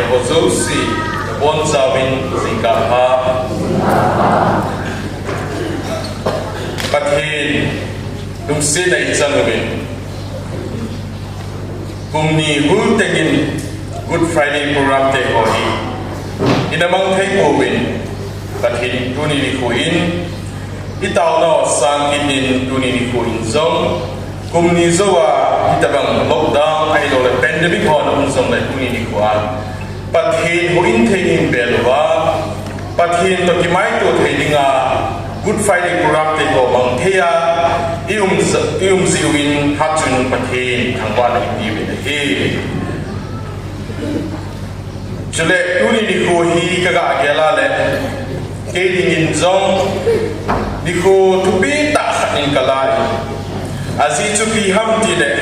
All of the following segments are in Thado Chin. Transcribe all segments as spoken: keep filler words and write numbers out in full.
Ho jouse, nabonchauvin jingkah pha. Pathen lungsetna ichan uvin, kum ni hul tengin Good Friday program te ho hi ina mang thei pouvin, Pathen tuni nikho in itaona u sang kit in, tuni nikho in jong kum ni jou a hitobang lockdown ahilouleh pandemic ho ana um jongleh tuni nikho a Pathen houin thei in bel uva, Pathen toh kimaito thei dinga Good Friday program te ho mang thei a i um, i um jiu in, hatchungnung Pathen thangvahna i pe uvin ahi. Chule tuni nikho hi ka ga gel a leh, kei dingin jong nikho thupi tah khat in ka la in. Ajeh chu ipi ham tileh,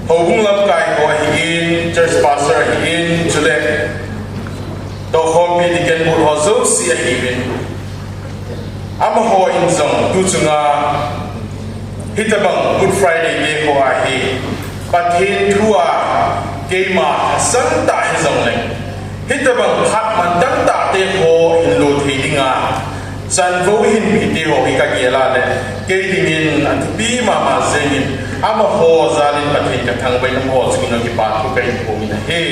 houbung lamkai ho ahin, church pastor ahin, chule tohkhompi deacon board ho jouse ahiuvin. Amaho in jong tu chunga hitobang Good Friday te ho a hi Pathen thu a keima lhasam tah hijongleng, hitobang phat mantam tah te ho hin lo thei dinga chanvo hin pe te ho hi ka gel a leh, kei dingin athupi mama jengin, amaho jal in Pathen ka thangvah in, amaho chunga kipa thu ka hin phong in ahi.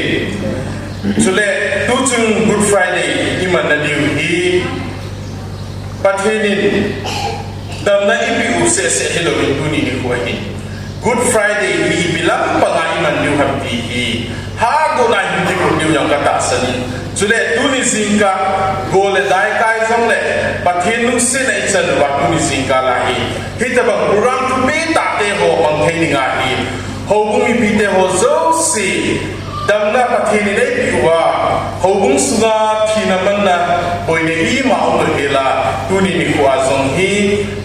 Chule tuchung Good Friday i manna diu hi Pathen in damna i pe u seh seh hilouvin, tuni nikho hin Good Friday hi ipi lampang a i man diu ham ti hi hagotna hin kikoi diu jong ka tahsan in. Chule tuni jingkah gol le dai kai jongleh Pathen lungsetna ichan uva tuni jingkah la hi hitobang program thupi tah te ho mang thei dinga hi houbung mipi te ho jouse damna Pathen in eipeh uva, houbung sunga thina manna boina ima um louhel a, tuni nikho a jong hi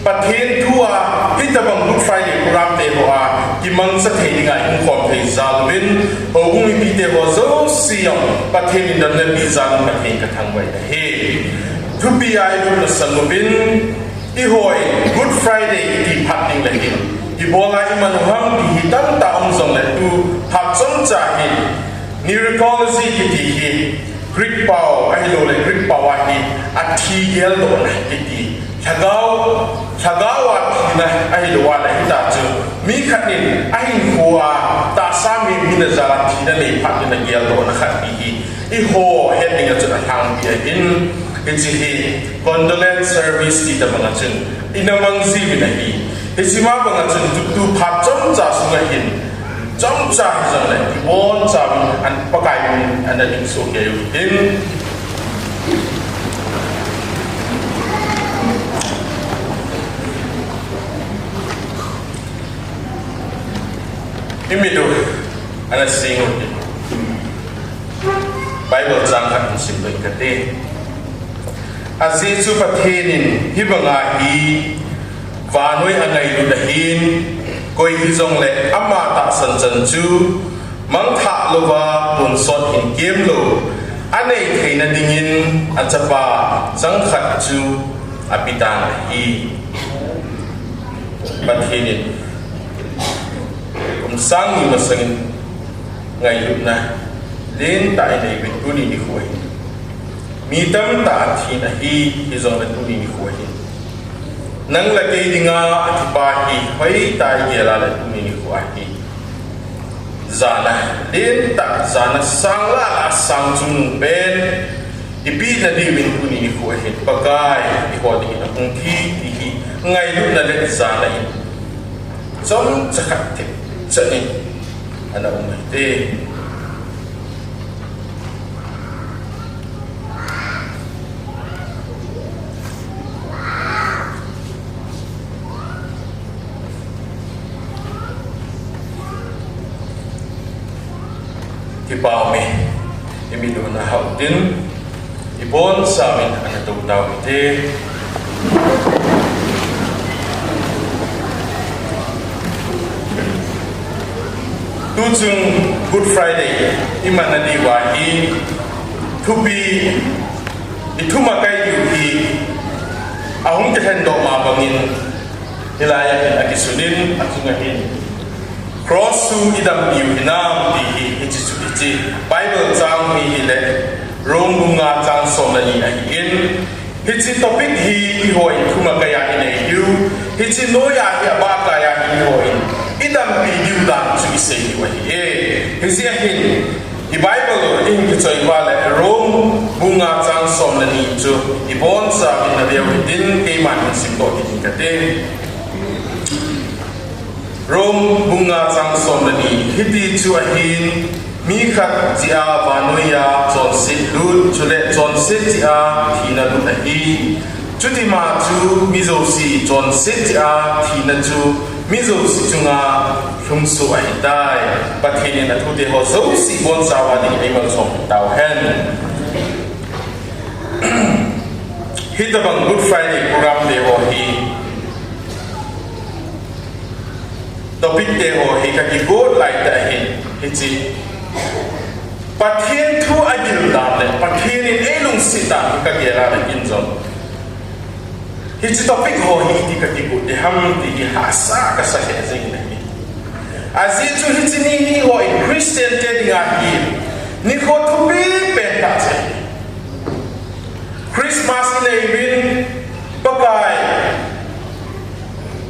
Pathen thu a hitobang Good Friday program te ho a kimangcha thei dinga i umkhom thei jal uvin, houbung mipi te ho jouse jong Pathen in damna pe jal in Pathen ka thangvah in ahi. Thupi a i lutna sang uvin, eiho in Good Friday i ti phat ding le hin ipi bol a i man u ham ti hi tamtah um jongleh, tu phat chomcha hin New Year Theology kiti hi Greek pao ahilouleh Greek pao a hi athi geldohna kiti, lhagao, lhagao a thina ahilou a leh hita chu mi khat in ahinkho a tahsa mi, mi na jal a thina nei phat in ageldohna khat ti hi eiho het dinga chun alhangpi ahin, hiche hi condolence service ti tobang a chun ina mang jiuvin ahi. Hiche ma bang a chun tu, tu phat chomcha sunga hin, chomcha hijongleh ibonchauvin an Pakai min ana ding soh kei utin. I mit u ana sing utin. Bible chang khat hin simdoh inge kati. Ajeh chu Pathen in hibanga hi vannoi angailut ahin, koi hijongleh ama tahsan chan chu mangthah louva tonsot hin kem lou anei theina dingin achapa changkhat chu apetan ahi. Pathen in kum sang ni masangin ngailutna lentah inei uvin tuni nikho hin mi tamtah athin ahi, hijongleh tuni nikho hin nang le kei dinga athipa hi hoitah a i gel a leh tuni nikho a hi jana lentah, jana sang lah lah a sang chungnung pen i pehna diuvin tuni nikho hin Pakai eiho dingin ahung thi ti hi ngailutna le jana in chomcha khat thipchan in ana um hite. Kipa ume, i mit u ana hah utin, ibonchauvin ana tou tau hite. Tuchung Good Friday i manna diuva hi thupi i thumakai diu hi ahung kilhendoh ma bangin, hilai a hin akisun in, achunga hin Cross chu idampiu hinam ti hi, hiche chu hiche Bible chang hi hile, Rome bung nga chang som le ni ahin, hiche topic hi eihon thum a kaiya inei diu, hiche noiya hi abah kaiya hi eihon idampi diu dan chu isei diu ahi e. Hiche ahin, i Bible ihin kichoi uva le Rome bung nga chang som le ni chu ibonchauvin nadeiu hitin keiman hin simdoh kit inge kati. Rome bung nga chang som le ni, hiti chu ahin, mi khat jeh a vannoiya chonset lut, chule chonset jeh a thina lut ahi. Chutima chu mi jouse chonset jeh a thina chu mi jouse chunga lhungsoh ahitai. Pathen in athute ho jouse ibonchauva dingin eimalsom tauhen. Hitobang Good Friday program te ho hi, topic te ho hi kakigot laitah ahin, hiche Pathen thu agil dan le Pathen in eilungset dan hi kagel a le kin jong, hiche topic ho hi iti kakigot ding ham ti hi hahsa kasa lheh jengin ahi. Ajeh chu hiche ni hi eiho Christian te dinga hi nikho thupi pentah chu ahi. Christmas inei uvin, Pakai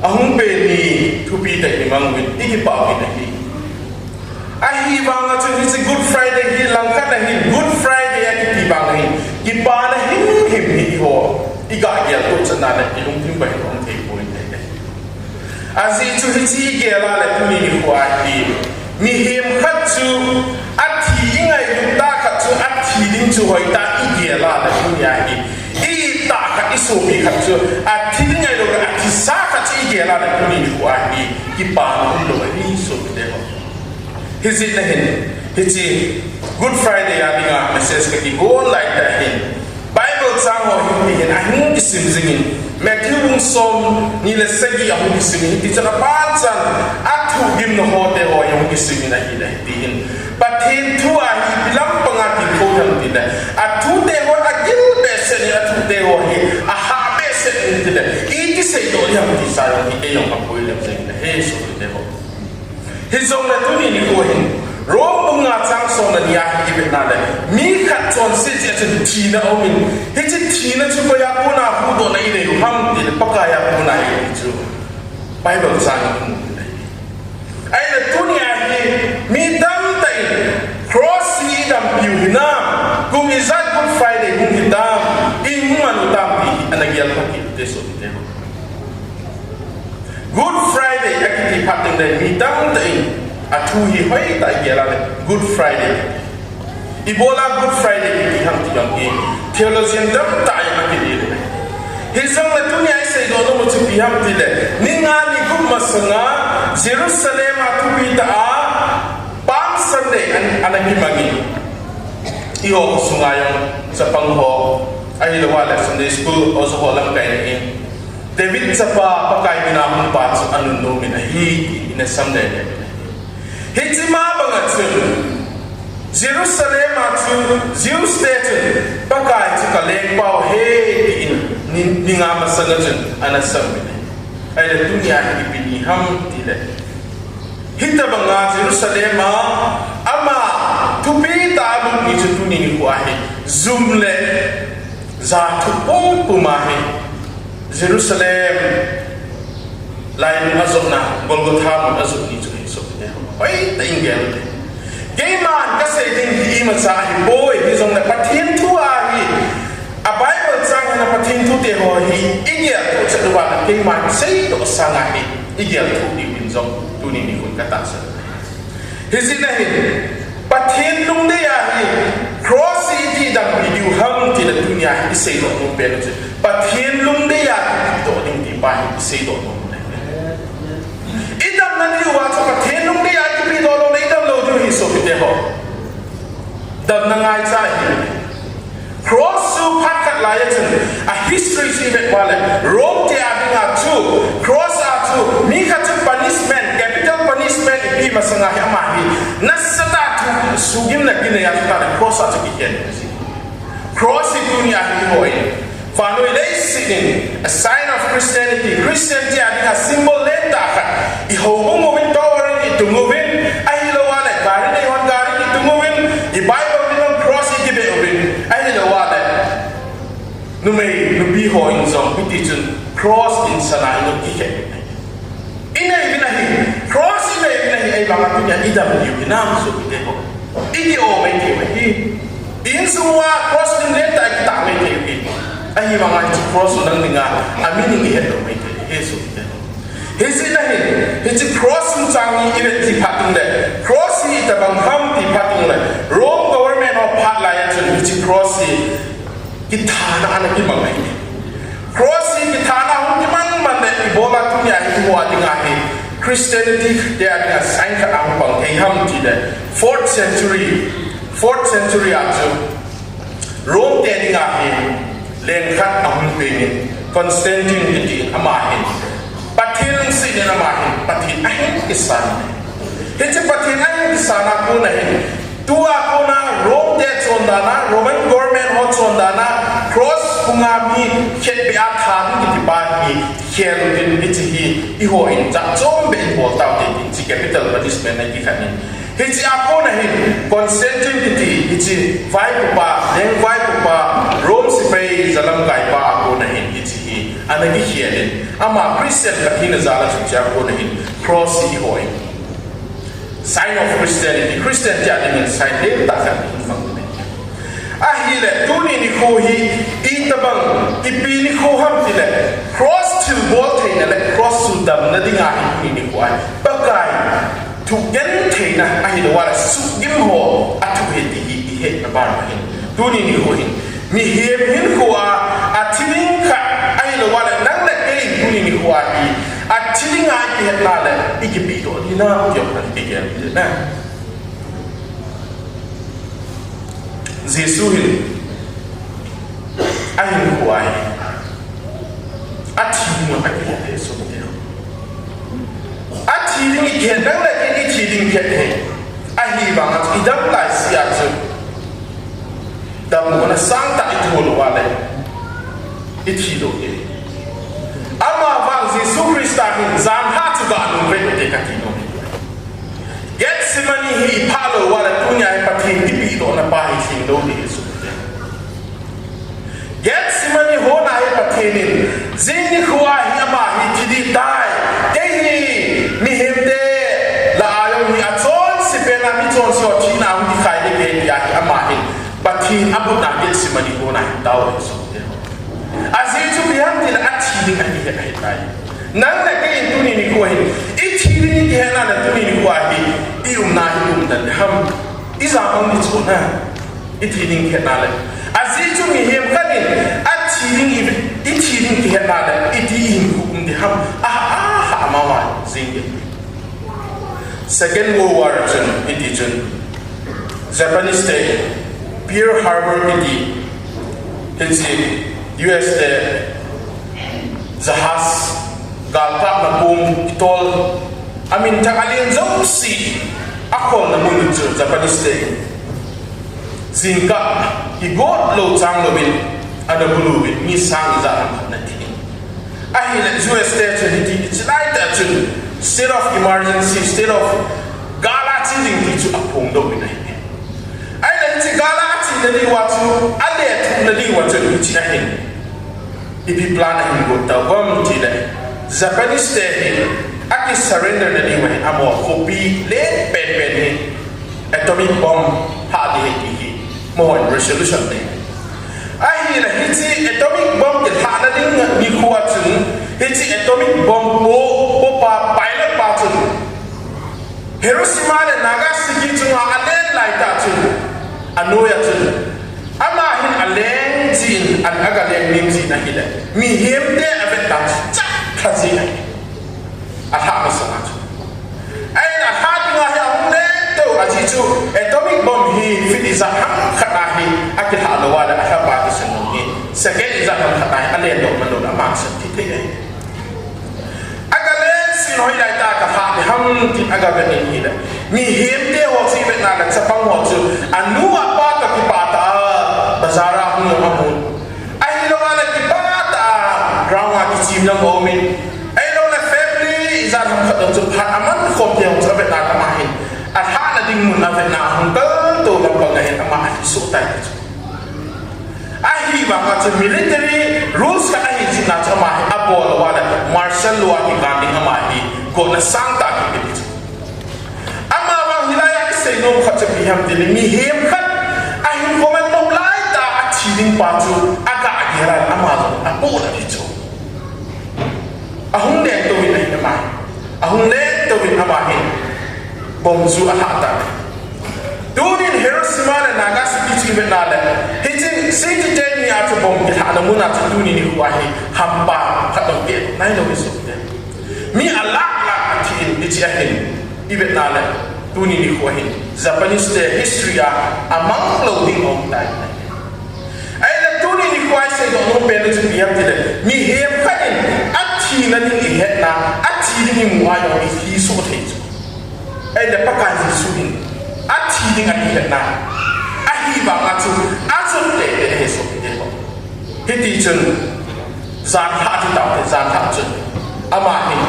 ahung pen ni thupi tah imang uvin, ikipah uvin ahi. Ahivanga chun hiche Good Friday hi langkhat a hin Good Friday akiti vang hin kipana himhim hi eiho iga geltoh chatna le ilungthim uva hin um thei poi ahi. Ajeh chu hiche igel a le tuni nikho a hi mihem khat chu athi ingailut tah khat chu athi ding chu hoitah igel a le tunia hi, itah khat isopi khat chu athi ding ngailut, athisa khat chu igel a le tuni nikho a hi kipana umlou ahi sopite ho. Hijeh a hin, hiche Good Friday a dinga message kakigon laitah ahin, Bible chang ho hi hiti hin ahin kisim jingin, Matthew bung somni le sagi ahung kisim in, hiti chun apanchan athu gimna hote ho hi ahung kisim in ahile hiti hin, Pathen thu a hi ipi lampanga tilkhou ham tile, athute ho agil behseh in, athute ho hi ahah behseh in tile, iti seidoh ding ham ti sa jong hi eijong apoi lem jengin ahi sopite ho. Hijongle tuni nikho hin Rome bung nga chang som le ni a hi ivetna le, mi khat chonset jeh a chun thina aumin, hiche thina chu koiya kona huhdohna inei u ham tile, Pakaiya kona ahi ti chu Bible chang in ahi. Ahile tunia hi mi tamtah in Cross hi idampiu hinam, kum ijat Good Friday hung hitam, ihung manu tam ti hi ana gel kha kit ute sopite ho. Good Friday akiti phat teng le mi tamtah in athu hi hoitah a igel a le Good Friday. Ibola Good Friday kiti ham ti jong hi theologian tamtah in akiti le. Hijongle tunia iseidoh nom u chu ipi ham tile, ni nga ni gup masanga Jerusalem a thupi tah a Palm Sunday ana kimangin, eiho sunga jong chapang ho, ahiloule Sunday school oja ho lamkaina in, David chapa, Pakai mina hungpa chu anunnom in ahi ti ina sam lele in ahi. Hiche ma banga chun Jerusalem a chu Jews te chun Pakai chu kalengpau ahi tin ni, ni nga masanga chun ana sam in ahi. Ahile tunia hi ipi ni ham tile, hitobanga Jerusalem a ama thupi tah a alut ni chu tuni nikho a hi jum le ja thupi puma hi Jerusalem lainung ajotna Golgotha mun ajot ni chu ahi sopite ho. Hoitah in gel ute. Keiman kasei ding hi imacha ahipoi, hijongle Pathen thu a hi, a Bible chang hina Pathen thute ho hi igeltoh chet uva le keiman seidoh sanga hi igeltoh diuvin jong tuni nikhon katahsan. Hijeh a hin Pathen lungdei a hi Cross hi iti dampi diu ham ti le tunia hi iseidoh nom pen u chu Pathen lungdei a kipehdoh ding ti pa hi iseidoh nom u ahi. Idamna diuva chu Pathen lungdei a kipehdoh loule idam lou diu ahi sopite ho. Damna ngaicha ahi. Cross chu phat khat laiya chun a history chu ivet uva le Rome te a dinga chu Cross a chu mi khat chu punishment, capital punishment ipe masanga hi ama hi nasatah a thu sugimna kinei a chu tah le Cross a chu kikhen ahi. Cross hi tunia hi eiho in vannoi leiset in a sign of Christianity, Christian te a dinga symbol lentah khat, ihoubung uvin, towering in itung u Numei, nupi ho in jong, hiti chun cross in sana in kikhen. I nei vin ahi, cross i nei vin ahi, ahivanga tunia i dam diu hinam sopite ho. I ti o mai thei ahi. Insung uva cross in len ta i ta mai thei ahi. Ahivanga hiche cross u nang dinga, a meaning i het lou mai thei ahi sopite ho. Hijeh a hin, hiche cross chungchang hi i vet ji phat in le, cross hi itobang ham ti phat in le, Rome government ho phat lai a chun hiche cross hi kithana ana kimang ahi. Cross hi kithana hung kimang man le, ibola tunia hi eiho a dinga hi Christianity te a dinga sign khat ahung pang thei ham ti le, fourth century, fourth century a chu Rome te dinga hi leng khat ahung peng in, Constantine kiti ama hin Pathen lungset in ama hin Pathen ahin kisan. Hiche Pathen ahin kisan a kona hin, tua kona Rome te chondan a, Roman government ho chondan a, cross hunga mi khetbeh a tha ding kiti pa hi khel ding hiche hi eiho in jat chom beh in bol tau te tin, hiche capital punishment na kikhen in. Hiche a kona hin Constantine kiti, hiche vaipopa, leng vaipopa, Rome sepai jalamkai pa a kona hin hiche hi ana kikhel in, ama Christian khat hina jal a chun hiche a kona hin cross hi eiho in sign of Christianity, Christian tia dingin sign lentah khat in mang in. Ahile, tuni nikho hi itobang, ipi nikho ham tile, cross thilbol theina le cross sudamna dinga hi tuni nikho ahi. Pakai thu gentheina ahilou le sugim ho athu ahi ti hi ihetna ban ahi. Tuni nikho hin mihem hinkho a, athi ding khat ahilou le nang le kei tuni nikho a hi athi dinga ikihetna le ikipedoh ding ham ti jong kigel ding ahi. Jesu hin ahinkho a hi athi ding a ikihet ahi sopite ho. Athi ding ikihet, nang le kei ithi ding ikihet ahi. Ahivanga chu idam laise a chu damna sangtah ithoh lou a le ithi lou ding. Amavang Jesu Christa hin janhi chu ganun ve ute kati nom e. Gethsemane hi iphah lou a le tunia hi Pathen kipedohna pa hi lhing lou ding ahi sopite. Gethsemane hon a hi Pathen in, jing nikho a hi ama hi thi ding tai, kei hi mihemte lah a jong hi achonse pen a, mi chonse ho thina hung kikhai ding ahi tia hi ama hin Pathen abutna Gethsemane hon a hi tao ahi sopite. Ajeh chu ipi ham tile athi ding ahi, ahi tai. Nang le kei in tuni nikho hin ithi ding ikihetna le tuni nikho a hi iumna hi umdan ding ham? Ijat mang ding chu na. Ithi ding ikihetna le. Ajeh chu mihem khat in athi ding i, ithi ding ikihetna le iti ihinkho um ding ham? Aha, aha, mama jing ding. Second World War chun, hiti chun Japanese te Pearl Harbor kiti, hiche U S te jahaz, galkapna pum kitol, amin thang alen jouse akholna mun chu Japanese te jingkah kigot lou chang louvin ana bulu uvin, mi sang ijat ham khat ana thi. Ahile U S te chun hiti, hiche laitah chun state of emergency, state of gal a che ding ti chu aphongdoh uvin ahi. Ahile hiche gal a chena diuva chu, alethuhna diuva chun hiche ahin. Ipi plan ahin got tauvam tile, Japanese te hi akisurrender na diuva hin amaho khopi len penpen hi atomic bomb lhah ding ahi ti hi amahon resolution nei. Ahile hiche atomic bomb kilhahna ding nikho a chun, hiche atomic bomb po, popa pilot pa chun Hiroshima le Nagasaki chunga alen laitah chun, anoiya chun, ama hin aleng jin, an aga leng nim jin ahile, mihemte avetna chu chatlha jin ahi. Alhah masanga chu. Ahile alhah dinga hi ahung lengtou, ajeh chu atomic bomb hi feet ijat ham khat a hi akilhah lou a le alhah pa kisan lou hi second ijat ham khat a hi alendoh man lou le ama kisan thei thei ahi. Aga leng jin, hoilai tah a kalhah ding ham tin aga vet in ahile, mihemte ho chu ivetna le chapang ho chu anu apa toh kipah tah a bazar a hung jong amun, ahilou le kipah tah a ground a kichim jong aumin, ahilou le family ijat ham khat jong chu phat aman khom te jong chu avetna le ama hin alhahna ding mun avetna ahung kaltou lampang a hin ama alhisoh tai ti chu. Ahi Ahivanga chu military rules khat ahi jeh a chu ama hi abol uva le martial law a kikan ding ama hi gotna sangtah ahi ti chu. Ama vang hilai a isei nom khat chu ipi ham itile mihem khat ahinkho man nom laitah a athi ding pa chu aga gel a ama jong apoh na ti chu. Ahung lengtou in ahi ama hi. Ahung lengtou in ama hi bomb chu alhah tai. Tunin Hiroshima le Nagasaki chu ivet na le, hiche city teni a chu bomb kilhahna mun a chu tuni nikho a hi hampa khat jong keh nailou hi sopi te. Mi alakh lakh athi in hiche a hin ivet na le, tuni nikho a hin Japanese te history a amang lou ding aum tai. Ahile tuni nikho a isei doh nom pen u chu ipi ham itile, mihem khat in athina ding ihetna, athi ding imu a jong ithi soh thei chu. Ahile Pakai Jesu hin athi ding akihetna, ahivanga chu ajot teitei ahi sopi te ho. Hiti chun janlhah ti taute, janlhah chun ama hin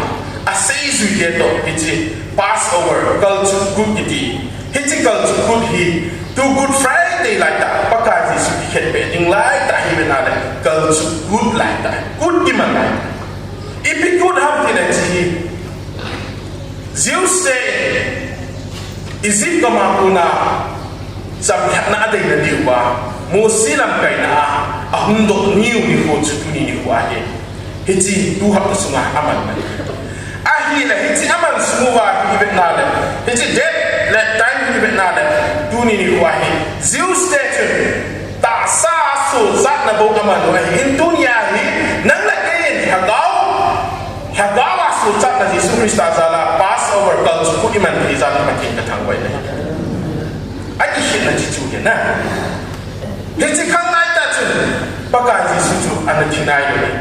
aseijui te toh hiche Passover, Kal Chuk Kut kiti, hiche Kal Chuk Kut hi tu Good Friday laitah Pakai Jesu kikhetbeh ding laitah hi ivet na le Kal Chuk Kut laitah, kut kiman laitah. Ipi kut ham itile hiche hi Jews te Egypt gam a kona chamlhatna adeina diuva Mosi lamkaina a ahung doh niu nikho chu tuni nikho ahi. Hiche tu hapta sunga aman ahi. Ahile hiche aman sung uva hi ivet na le, hiche date le time hi ivet na le, tuni nikho a hi Jews te chun tahsa sochatna bou aman u ahin, tunia hi nang le kei in lhagao, lhagao a sochatna Jesu Christa jal a Passover Kal Chuk Kut iman thei jal a Pathen kathangvah in ahi. Akikhelna chu chu ahi na. Hiche khang laitah chun Pakai Jesu chu ana thi nailou ahi.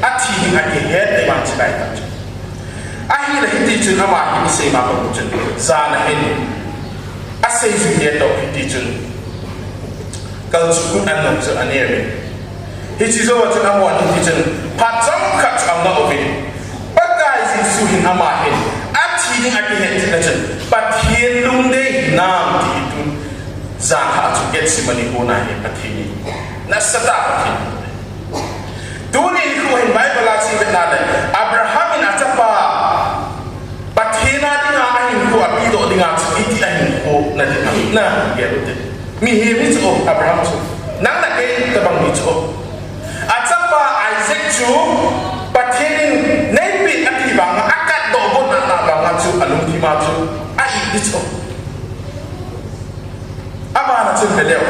Athi ding akihet ahivang hiche laitah chun. Ahile hiti chun ama hin isei ma bang chun, jan a hin aseijui te toh hiti chun Kal Chuk Kut annom chu anei uvin. Hiche jou a chun amahon hiti chun phat chomkhat chu angah uvin, Pakai Jesu hin ama hin athi ding akihet jeh a chun Pathen lungdei hinam ti hi tun janlhah chu Gethsemane hon a hi Pathen in nasatah a Pathen Tuni nikho hin Bible a chu ivet na le, Abraham in achapa Pathen a dinga ahinkho apehdoh dinga chu iti ahinkho nading ham, nagel ute. Mihem hi chu Abraham chu, nang le kei tabang hi chu. Achapa Isaac chu Pathen in neipeh ati vanga akatdoh got na vanga chu alungthim a chu a-it hi chu. Abana chun veleu,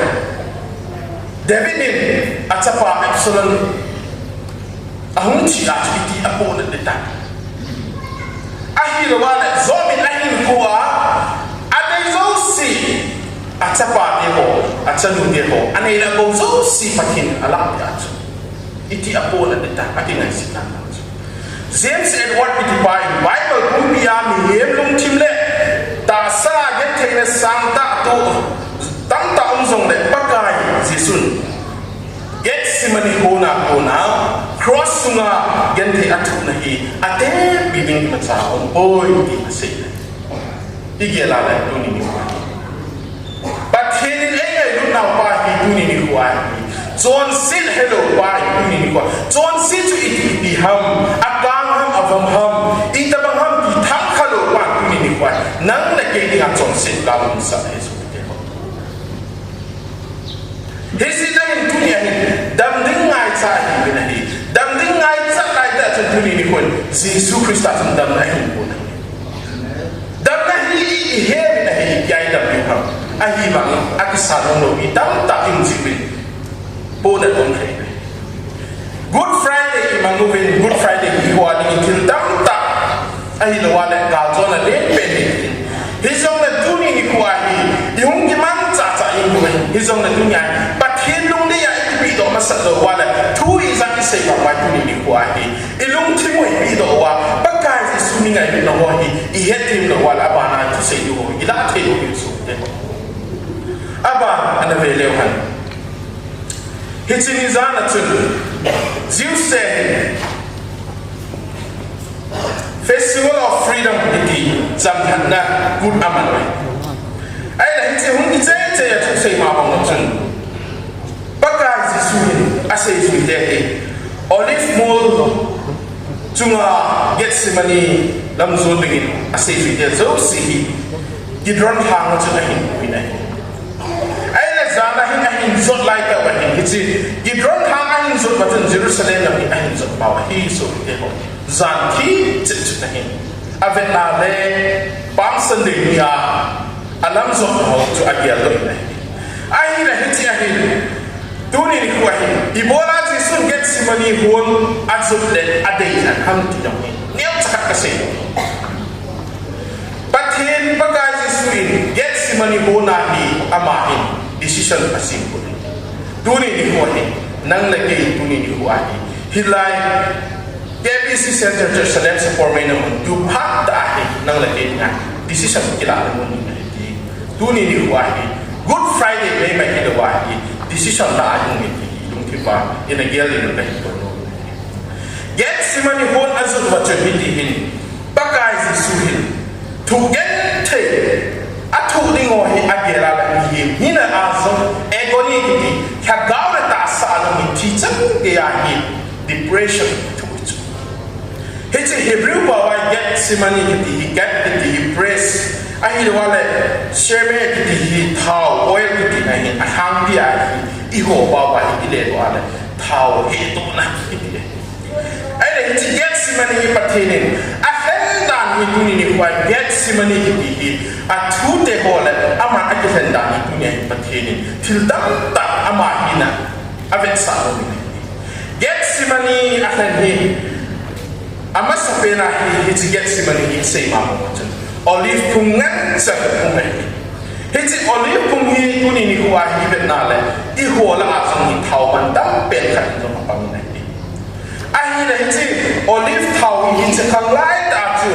David in achapa Absalom ahung thi a chu iti apoh nading ham. Ahilou le Job in ahinkho a adei jouse, achapa te ho, achanu te ho, anei le agou jouse Pathen in alahpeh a chu iti apoh nading ham, akingaisih nading ham. James Edward kitipa in Bible pumpi a mihem lungthim le tahsa gentheina sangtah tu tamtah um jongle Pakai Jesun Gethsemane hon a kona cross sunga genthei athohna hi atep pi ding imacha aumpoi ti asei. Igel a le tuni nikho a Pathen in eingailut nau pa hi tuni nikho a hi. Chonset helou pa hi tuni nikho a. Chonset chu iti, iti ham, akang ham, avom ham, itobang ham ti thangkha lou pa tuni nikho a. Nang le kei dinga chonset gal umsah ahi sopi te ho. Hijeh a hin tuni a hin damding ngaicha ahi uvin ahi. Damding ngaicha laitah chun tuni nikho in Jesu Christa chun damna ahin pon ahi. Damna hi i, i he uvin ahi, ipi a i dam diu ham. Ahivangin akisan umlou mi tamtah i um jiuvin, pohnat um thei. Good Friday i mang uvin, Good Friday i ho a dingin thil tamtah ahilou le galjona len pen hi tin. Hijongle tuni nikho a hi i hung kimanchah chah i um uvin. Hijongle tuni a hi Pathen lungdei a i kipehdoh masat lou uva le thu ijat i sei bang uva tuni nikho a hi i lungthim u i pehdoh uva, Pakai Jesu mi ngailutna ho hi i hetthem lou uva le abana thusei diu ho i lah thei lou diu chu te. Aban ana ve leu hen. Hiche ni jan a chun Jews te hin Festival of Freedom kiti chamlhatna kut aman uve. Ahile hiche hung kichai chai a thusei ma bang chun Pakai Jesu hin Asei jui te hi Olive mol chunga Gethsemane lam jot dingin asei jui te jouse hi Kidron lhang chun ahin pui na hi. Ahile jan ahin, ahin jot lai tah uva hin hiche Kidron lhang ahin jot uva chun Jerusalem lam hi ahin jot pau ahi, sopite ho. Jan thi chet chet ahin. Avetna le Palm Sunday nia alam jot ho chu agel doh in ahi. Ahile hiche ahin, tuni nikho ahin, ibola Jesun Gethsemane hon ajot le adei jeh ham ti jong hi neocha khat kasei. Pathen Pakai Jesu in Gethsemane hon ahi, ama hin decision asem put. Tuni nikho ahin, nang le kei tuni nikho ahi, hilai K B C Centre Church Salem Sapormeina mun tu phat tah ahi, nang le kei dinga decision kilah na mun ahi ti. Tuni nikho ahi, Good Friday mei mei hilou ahi, decision la ahi ti lungthim a ina gel in kahin ton u. Gethsemane hon ajot uva chun hiti hin, Pakai Jesu hin thu genthei, athu ding ho hi agel a le mihem hina a jong agony kiti, lhagao le tahsa a jong hi thi chan gei ahi, depression thu chu. Hiche Hebrew pao a Gethsemane kiti hi, Geth kiti hi press, ahilou le Sheme kiti hi thao, oil kiti ahi, alhangpi ahi, eiho pao a hi ile lou le thao hetona kiti ahi. Ahile hiche Gethsemane hi Pathen in alhen dan hi tuni nikho a Gethsemane kiti hi, athute ho le ama akilhen dan hi tuni hi Pathen in thil tamtah ama hina avetsah lou in ahi. Gethsemane alhen hi, amasapen a hi, hiche Gethsemane hi isei ma mo chun Olive phung ngen chan um ahi. Hiche Olive phung hi tuni nikho a hi vetna le, eiho lah a jong hi thao mantam pen khat in jong apang in ahi. Ahile hiche Olive thao hi hiche khanglai tah chu,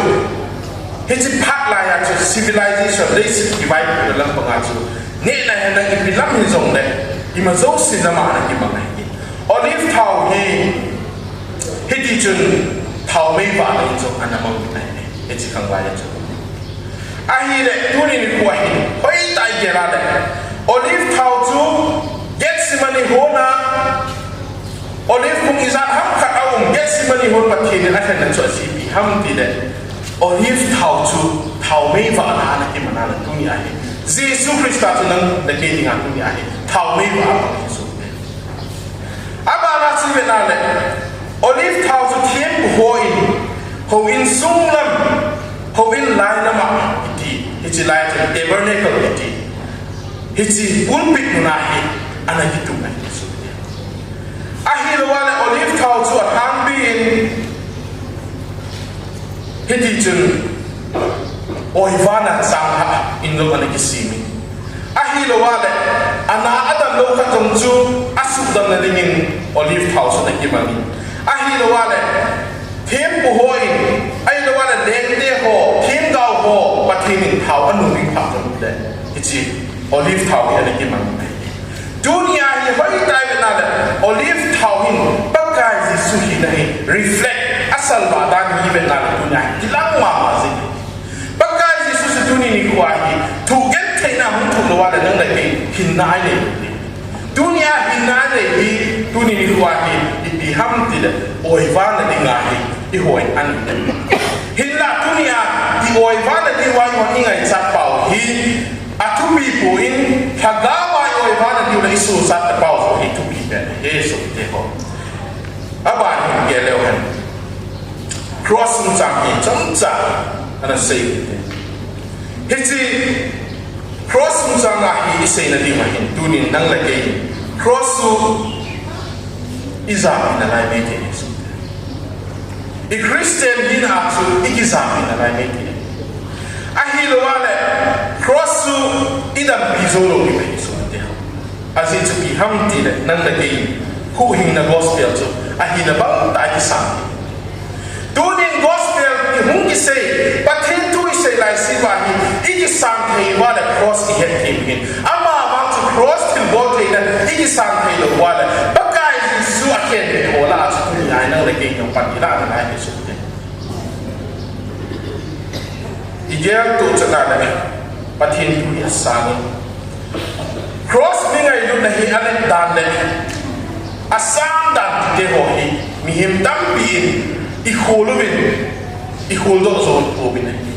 hiche phat lai a chu civilization, leiset kivaipoh na lampang a chu, nehna henlang ipi lam hijongle, ima jouse lam a ana kimang ahi. Olive thao hi, hiti chun thao mei vah na in jong ana mang ahi, hiche khanglai a chu. Ahile tuni nikho ahin, hoitah a igel a le, Olive thao chu Gethsemane hon a, Olive phung ijat ham khat aum, Gethsemane hon Pathen in alhenna chu ajeh ipi ham tile, Olive thao chu thao mei vah na a ana kiman a le tuni ahi, Jesu Christa chu nang le kei dinga tuni ahi thao mei vah a apang ahi. Abana chu ivet na le, Olive thao chu thempu hon, houin sung lam, houin lai lam a kiti, hiche lai chu tabernacle kiti, hiche pulpit mun a hi ana kitum ahi. Ahilou le Olive thao chu alhangpi in, hiti chun oivana changlhah in jong ana kisem in, ahilou le ana adam lou khat jong chu asuhdam na dingin Olive thao chu ana kimang in, ahilou le thempu hon, ahilou le lengte ho, themgao ho, Pathen in thao anung ding phat jong le, hiche Olive thao hi ana kimang in. Tuni a hi hoitah a ivet na le, Olive thao hin Pakai Jesu hina hi reflect, asalvah dan hi ivet na le, tuni a hi kilang mama jing. Pakai Jesu chu tuni nikho a hi thu genthei na hung thum lou a le nang le kei hinna anei. Tuni a hinna anei hi, tuni nikho a hi ipi ham tile, oivana dinga hi ihoi ahi. Hinla tuni a i oivana diuva ihon ingaichat pau hi athupi poi, lhagao a i oivana diu le isosat tapau hi thupi pen ahi, sopite ho. Aban hin gel leu hen, cross chungchang hi chomcha ana sei u hite. Hiche cross chungchang a hi isei na diu ahin, tunin nang le kei cross chu ijam hina lai mei te ahi. I Christian hina chu ikijam hina lai mei te. Ahilou le cross chu idampi jou lou ding ahi, sopite ho. Ajeh chu ipi ham tile, nang le kei huhhingna gospel chu ahina bang tah a ikisang hi. Tunin gospel ihung kisei, Pathen thu isei laise uva hi ikisang thei uva le cross ihet thei u ahin. Amavang chu cross thilbol theina ikisang thei lou uva le, Pakai Jesu akhenbeh ho lah a chu tuni a hi nang le kei jong pan ilah nalai ahi, sopite. Igel toh chan a le, Pathen thu hi asang in, cross mi ngailutna hi alet dan le, Asang dan tite ho hi mihem tampi in i khol uvin, i kholdoh jou pouvin ahi.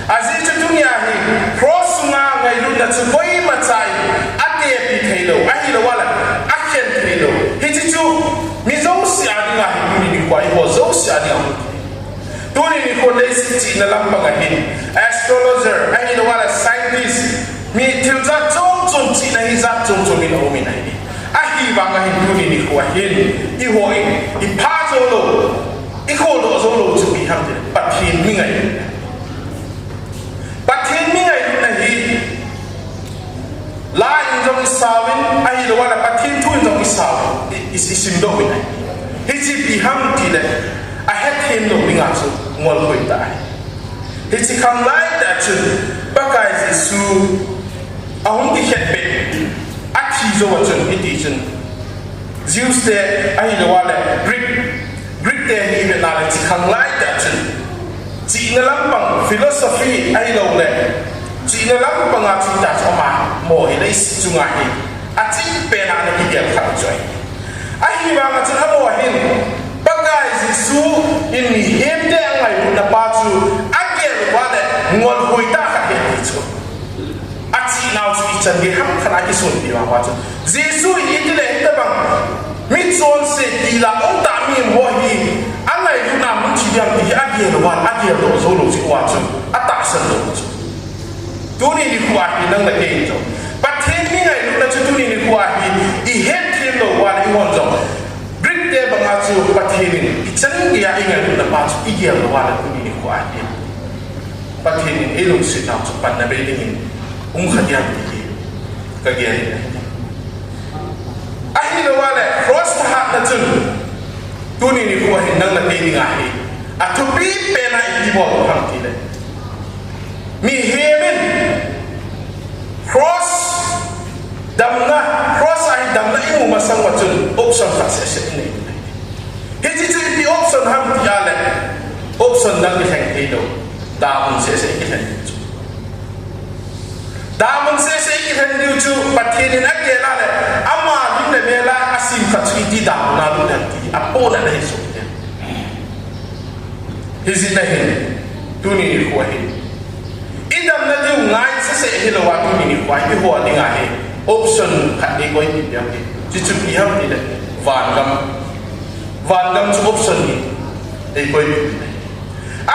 Ajeh chu tunia hi cross sunga ngailutna chu koimacha in atepi theilou, ahilouleh akhen theilou. Hiche chu mi jouse a dinga hi tuni nikho a eiho jouse a dinga Tuni nikho leiset chihna lampang a hin, astrologer, ahilouleh scientist, mi thil jat chom chom chihna hi jat chom chom in aum in ahi. Ahivang a hin tuni nikho a hin, eiho in, i pha jou lou, i kholdoh jou lou chu ipi ham itile, Pathen mi ngai. Pathen mi ngailutna hi, La in jong i sauvin, ahilouleh Pathen thu in jong i sauvin, i, i, i simdoh uvin ahi. Hiche ipi ham itile, ahethem lou dinga chu ngolkhoitah ahi. Hiche khanglai tah chun, Pakai Jesu, ahung kikhetbeh, athi jou a chun, hiti chun, Jews te ahilouleh Greek, Greek te hi ivet na le hiche khanglai tah chun, chihna lampang philosophy ahilouleh, chihna lampang a chu tah chu ama mo hi leiset chunga hi, aching pen a ana kigel kha chu ahi. Ahivang a chun amaho hin, Pakai Jesu in mihem te angailutna pa chu, agel uva le ngolkhoitah khat ahi ti chu. Achihnau chu ichan gei ham khat a kisonpi vang uva chu. Jesu in itile hitobang michonse tilou tah mihem ho hi, angailutna mun thi ding ti hi agel uva, ageldoh jou lou chu uva chu, atahsan lou chu. Tuni nikho a hi nang le kei in jong, Pathen mi ngailutna chu tuni nikho a hi, i hetthem lou uva le eihon jong, Greek te banga chu Pathen in ichan gei a ingailutna pa chu igel lou uva le tuni nikho a hi. Pathen in eilungset nau chu panna bei dingin um kha diam ti hi kagel in ahi. Ahilouleh cross thahatna chun tuni nikho a hin nang le kei dinga hi athupi pen a ipi bol ham itile, mihem in cross damna, cross a hi damna imu masang uva chun option khat seh seh inei. Hiche chu ipi option ham tia le, option dang kilheng theilou, damun seh seh kilheng diu chu. Damun seh seh kilheng diu chu, Pathen in agel a le, ama lim le mel a asem khat chu iti damun a lut ham ti, apohna ahi soh te. Hijeh a hin, tuni nikho a hin, i damna diu ngai seh seh hilou a tuni nikho a, eiho a dinga hi, option khat eikoipeh ahi. Hichu ipi ham itile, vangam. Vangam chu option hi, eikoipeh ahi.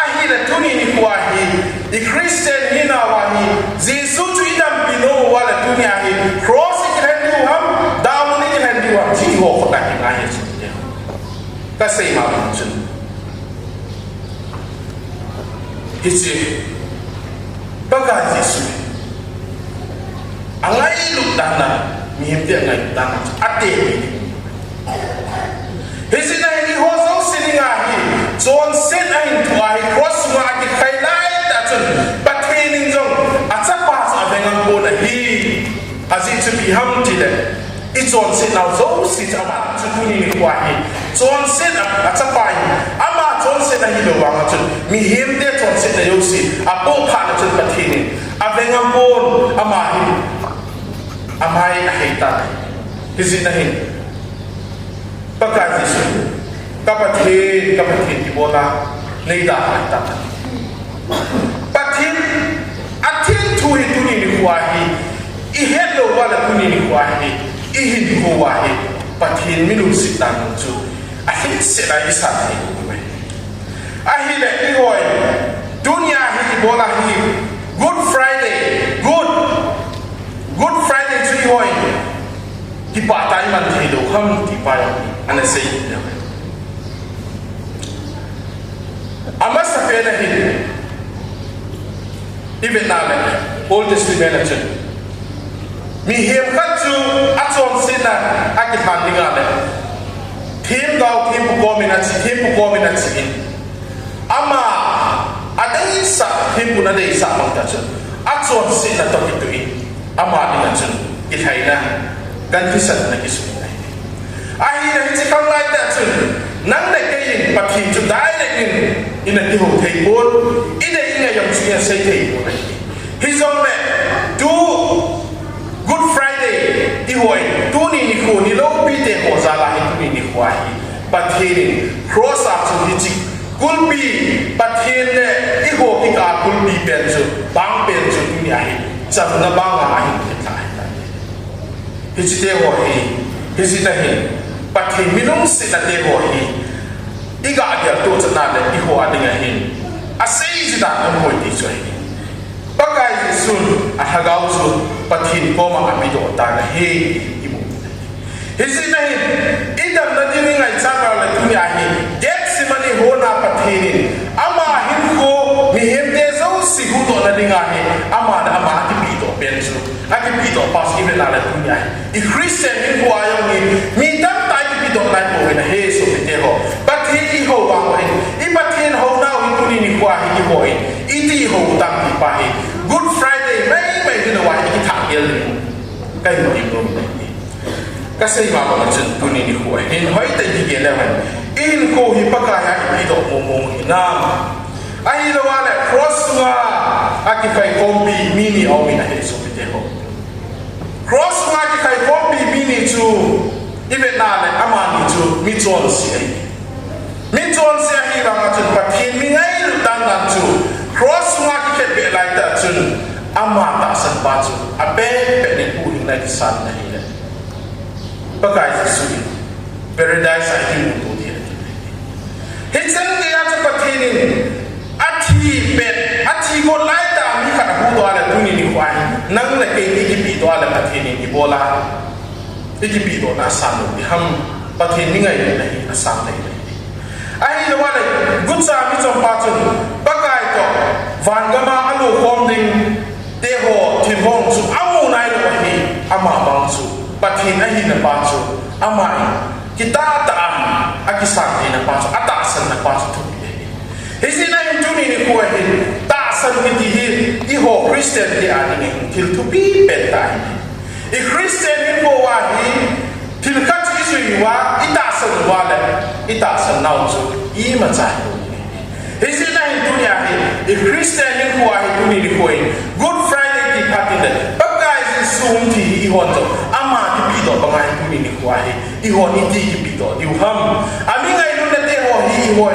Ahile tuni nikho a hi, i Christian hinau a hi, Jesu chu idampi nom uva le tunia hi, cross ikilhen diu ham, damun ikilhen diu ham, hiche ho khat a hi ngai ahi chu. Kasei ma bang chun, hiche Pakai Jesu angailut dan a, mihem te angailut dan a chu atepi. Hijeh a hi eiho jouse dinga hi, chonset ahin thoh a hi, cross sunga akikhai laitah chun, Pathen in jong achapa chu avengam pon ahi. Ajeh chu ipi ham itile, ichonsetnau jouse chu ama chu tuni nikho a hi, chonset a, achapa hi, ama chonset ahilou vang a chun, mihem te chonsetna jouse apoh phat na chun Pathen in avengam pon, ama hi, ama hi ahei tan ahi. Hijeh a hin, Pakai Jesu, ka Pathen, ka Pathen, ibola neidalhah ham? Pathen, athen thu hi tuni nikho a hi, ihet lou uva le tuni nikho a hi, ihin kou uva hi, Pathen mi lungset dan chu, alhingset a isan thei lou uve. Ahile eihon, tunia hi ibola hi, Good Friday, Good, Good Friday chu eihon, kipah tah a iman thei lou ham ti pa jong ana sei in ahi. Amasapen a hin, ivet na le, Old Testament a chun, mihem khat chu achonsetna akilhan ding a le, themgao, thempu kom in ache, thempu kom in ache in, ama adeisah, thempun adeisah bang tah chun, achonsetna toh kitoh in, ama dinga chun kilhaina, gan thisan ana kisun ahi. Ahile hiche khanglai tah chun, nang le kei in Pathen chu direct in ina kihou thei pon, idei ingai jong chu ina sei thei pon ahi. Hijongle, tu Good Friday, i Hoi, tuni nikho ni loupite ho jal a hi tuni nikho hi Pathen in cross a chu hiche kulpi, Pathen le eiho kikah a kulpi pen chu, bang pen chu tuni a hi chamna banga ahin kithla ahitai. Hiche te ho hi, hiche ta hin, Pathen mi lungsetna te ho hi, i gah gel to chan a le eiho a ding ahin, asei ji dan um hoi ti chu ahi. Pakai Jesun a lhagao chu Pathen koma apedoh tan ahi, i mu. Hiche na hin, i damna ding i ngaichat le tuni a hi, Gethsemane hon a Pathen in, ama hinkho, mihem te jouse huhdohna ding a hi, ama le ama akipedoh pen chu, akipedoh pa chu i vet na le tuni a hi. I Christian hinkho a jong hi, mi tamtah i kipedoh nai pouvin ahi sopite ho. Pathen i hou vang u ahin, i Pathen hounau hi tuni nikho a hi i hou in, iti i hou u tam ti pa hi. Good Friday maimai hilou a hi i kithah gel ding. Ka hin ding lou. Ka sei ma bang chun tuni nikho a hin hoitah in i kigel leu hen. I hinkho hi Pakai a i pedoh mong mong hinam. Ahilou a le cross sunga akikhaikhompi mi ni aum in ahi sopite ho. Cross sunga kikhaikhompi mi ni chu i vet na le amani chu michonse ahi. Michonse ahi vang a chun Pathen mi ngailut dan dan chu cross sunga kikhetbeh lai tah chun ama tahsan pa chu apen pen in huhhingna kisan ahi le. Pakai Jesu in Paradise a kimu to ding ahi. Hichan gei a chu Pathen in athi pet, athi got lai tah a mi khat ahuhdoh a le tuni nikho a hi nang le kei i kipedoh a le Pathen in i bol a, i kipedohna asan lou ding ham, Pathen mi ngailutna hi asang lei lei. Ahilou a le gucha michonpa chun Pakai toh van gam a alo khom ding te ho thil hong chu amu nailou ahi, ama bang chu Pathen ahina pa chu ama in kitah tah a akisan theina pa chu, atahsanna pa chu thupi ahi. Hiche na hin tuni nikho a hin tahsan kiti hi eiho Christian te a ding hin thil thupi pen tah ahi. I Christian hinkho a hi thil khat chu i jui uva, i tahsan uva le i tahsan nau chu imacha hilou ding ahi. Hiche na hin tuni a hi, i Christian hinkho a hi tuni nikho in Good Friday ti phat in le Pakai Jesu hung thi hi eihon jong ama kipedoh banga hi tuni nikho a hi eihon iti kipedoh diu ham. Ami ngailutna te ho hi eihon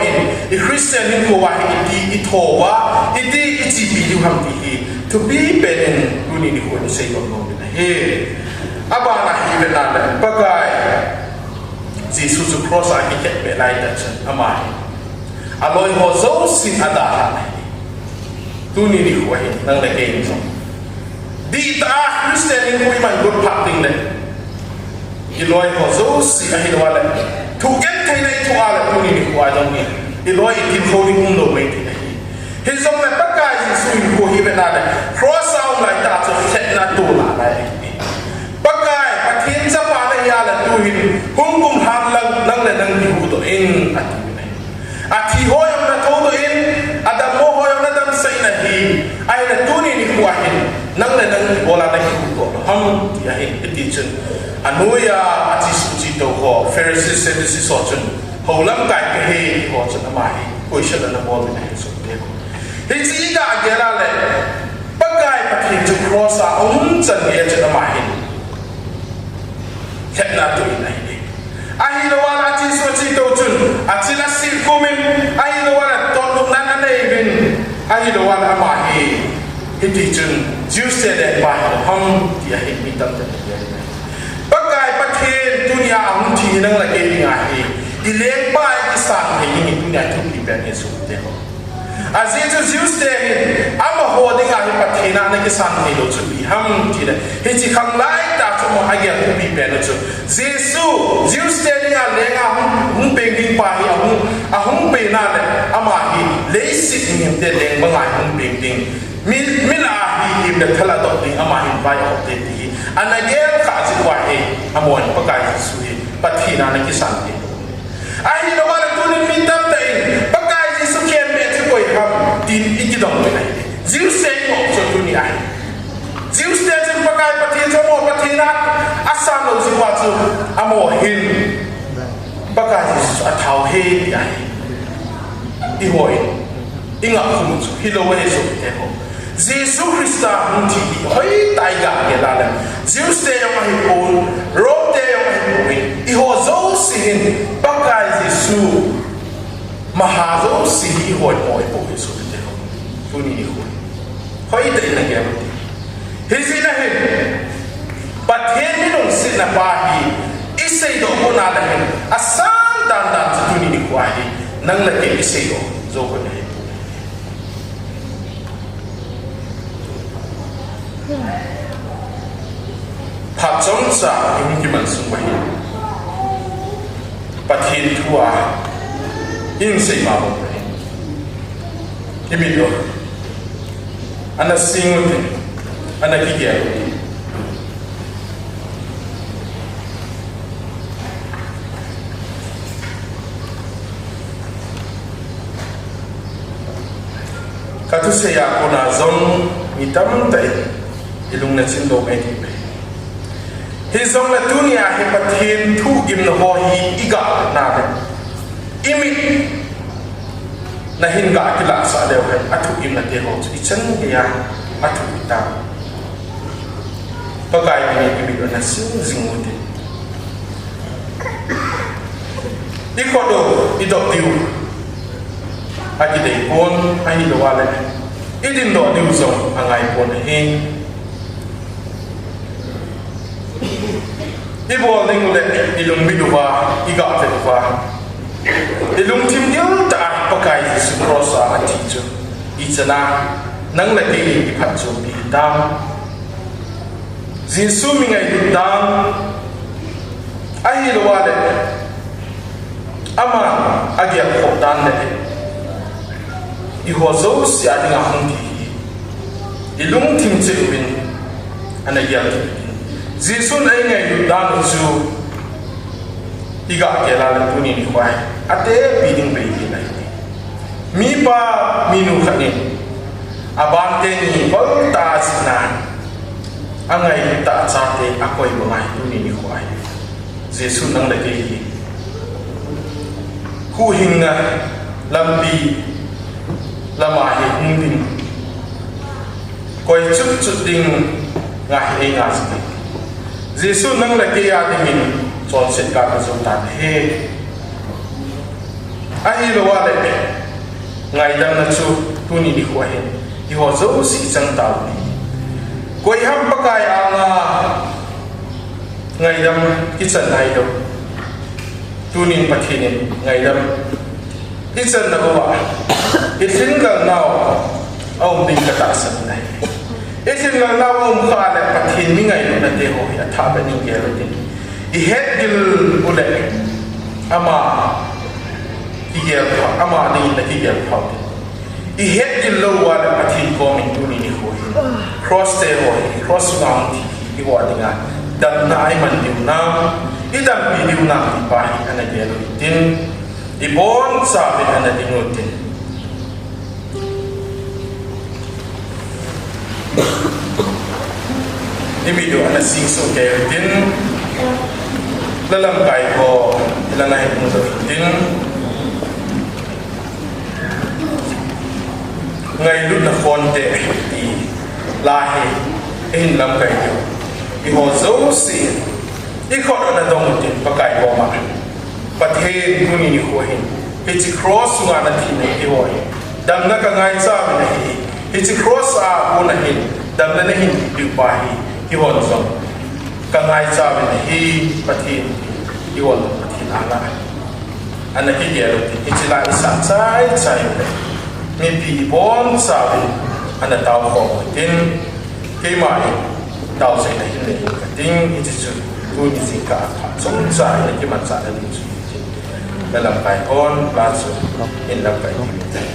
i Christian hinkho a hi iti i tho uva, iti i chepi diu ham ti hi thupi pen in tuni nikho in i sei nom nom in ahi. Abana hi i vet na le Pakai Jesu chu cross a kikhetbeh lai tah chun ama hi aloi ho jouse in adalhah ahi. Tuni nikho a hin nang le kei in jong dihtah a Christian hinkho i man got phat ding le i loi ho jouse ahilou a le thugentheina i thoh a le tuni nikho a jong hi i loi i tilkhou ding umlou mei ti ahi. Hijongle Pakai Jesu hinkho hi i vet na le cross a um lai tah chu lhepna atoh lai ahi. Pakai, Pathen chapa nahi a le tu hin hung kumlhan lang, nang le nang kihuhdoh in, ati u ahi. Athi ho jong nathoudoh in, adammo ho jong nadamsah in ahi. Ahile tuni nikho a hin nang le nang ibola nakihuhdoh lou ham ti ahin, hiti chun anoiya achesuh chetou ho, Pharisee, Sadducee ho chun hou lamkai kahi ti ho chun ama hi question anabol in ahi, sopite ho. Hiche i gah gel a le Pakai Pathen chu cross a um chan gei a chun ama hin lhepna atoh in ahi. Ahilou a le achesuh achetou chun achil asilkhum in, ahilou a le totnopna anei uvin, ahilou a le ama hi hiti chun Jews te lengpa hilou ham ti ahin mi tamtah in ahi. Pakai Pathen tunia ahung thi hi nang le kei dinga hi i lengpa a i kisan thei ding hi tunia thupi pen ahi, sopite ho. Ajeh chu Jews te hin amaho dinga hi Pathen a ana kisan theilou chu ipi ham tile, hiche khanglai tah chu amaho agel thupi pen u chu Jesu, Jews te dinga lenga hung, hung peng ding pa hi ahung, ahung pen a le ama hi leiset mihemte leng banga hung peng ding, mi, mi lah a hi him le thal adoh ding, ama hin vai ahop ding ti hi ana gel khah jeh uva hi amahon Pakai Jesu hi Pathen a ana kisan theilou. Ahilou a le tunin mi tamtah in Pakai Jesu khempeh chu koi ham tin i kidong uvin ahi. Jews te i ngoh chu tuni ahi. Jews te chun Pakai Pathen chu amaho Pathen a asan lou jeh uva chu amaho hin Pakai Jesu chu athau ahi ti ahi. Eiho in i ngah khum u chu hilou ahi, sopite ho. Jesu Christa hung thi hi hoitah a iga gel a le, Jews te jong ahipon, Rome te jong ahipon, eiho jouse hin Pakai Jesu maha jouse hi eiho in mo ipo hi sopi teho. Tuni nikho hi hoitah in nagel u hite. Hijeh a hin Pathen mi lungsetna pa hi iseidoh pon a le hin asan dandan chu tuni nikho hi nang le kei iseidoh jou pon ahi. Phat chomcha ihung kiman sung uva hin Pathen thu a ihin sei ma bang uva hin imit u ana sing u hite, ana kigel u hite. Kathusei a kona jong mi tamtah in ilung nachim lou mai thei uve. Hijongle tunia hi Pathen thuhgimna ho hi iga na le, imit na hin ga kilahsah leu hen, athuhgimna teho chu ichan geiya athuh hita. Pakai min in imit u ana sing jing u hite. Ikhut u idoh diu akidei pon, ahilou le idindoh diu jong angai pon ahi. Ibol ding u le ilungmit uva, iga vet uva, ilungthim gil tah a Pakai Jesu cross a athi chu ichan a nang le kei in iphatchompi hitam? Jesu mi ngailut dan, ahilou le ama agelkhoh dan le eiho jouse a dinga hung thi hi ilungthim cheh uvin ana gel kit in. Jesun eingailut dan u chu iga gel a le tuni nikho hi atepi ding bei hi ahi. Mipa minu khat in aban teni bol tah a ajihna, angailut tah a chate akoi bang ahi tuni nikho hi. Jesun nang le kei hi huhhingna lampi lama hi hung ding, koi chutchut dinga hi eingah jing e. Jesun nang le kei a dingin chonset ga pe jou tan ahi. Ahilou le ngaidamna chu tuni nikho hin eiho jouse ichang tauve. Koi ham Pakai anga ngaidam ichan nailou? Tunin Pathen in ngaidam ichan nauva ilhinglel nau aum ding katahsan ahi. Ilhinglel nau aum kha le Pathen mi ngailutna teho hi athah beh in gel u hite. Ihet gil u le ama kigel pha, ama dingin nakigel pha u hite. Ihet gil lou uva le Pathen komin tuni nikho hin cross teho hi, cross sunga hung thi hi eiho dinga damna a iman diu nam, idampi diu nam ti pa hi ana gel u hitin, ibonchauvin ana ding u hitin. Imit u ana sing soh kei u hitin, la lamkai ho, la na hin mu u hitin, ngailutna khonte ti la hi eihin lamkai diu. Eiho jouse ikhut u ana dong u hitin Pakai koma. Pathen, tuni nikho hin hiche cross sunga nathina eiho hi damna kangaicha uvin ahi. Hiche cross a kona hin damna nahin peh u pa hi eihon jong kangaicha uvin ahi Pathen, eihon Pathen anga ana kigel u hitin, hiche la isah chaichai u le mipi ibonchauvin ana taokhom u hitin, keima in taochaina hin nei inge kating, hiche chu tuni jingkah a phat chomcha in kimanchah na ding chu hitin. La lamkai hon la chu hin lamkai ding u hitin.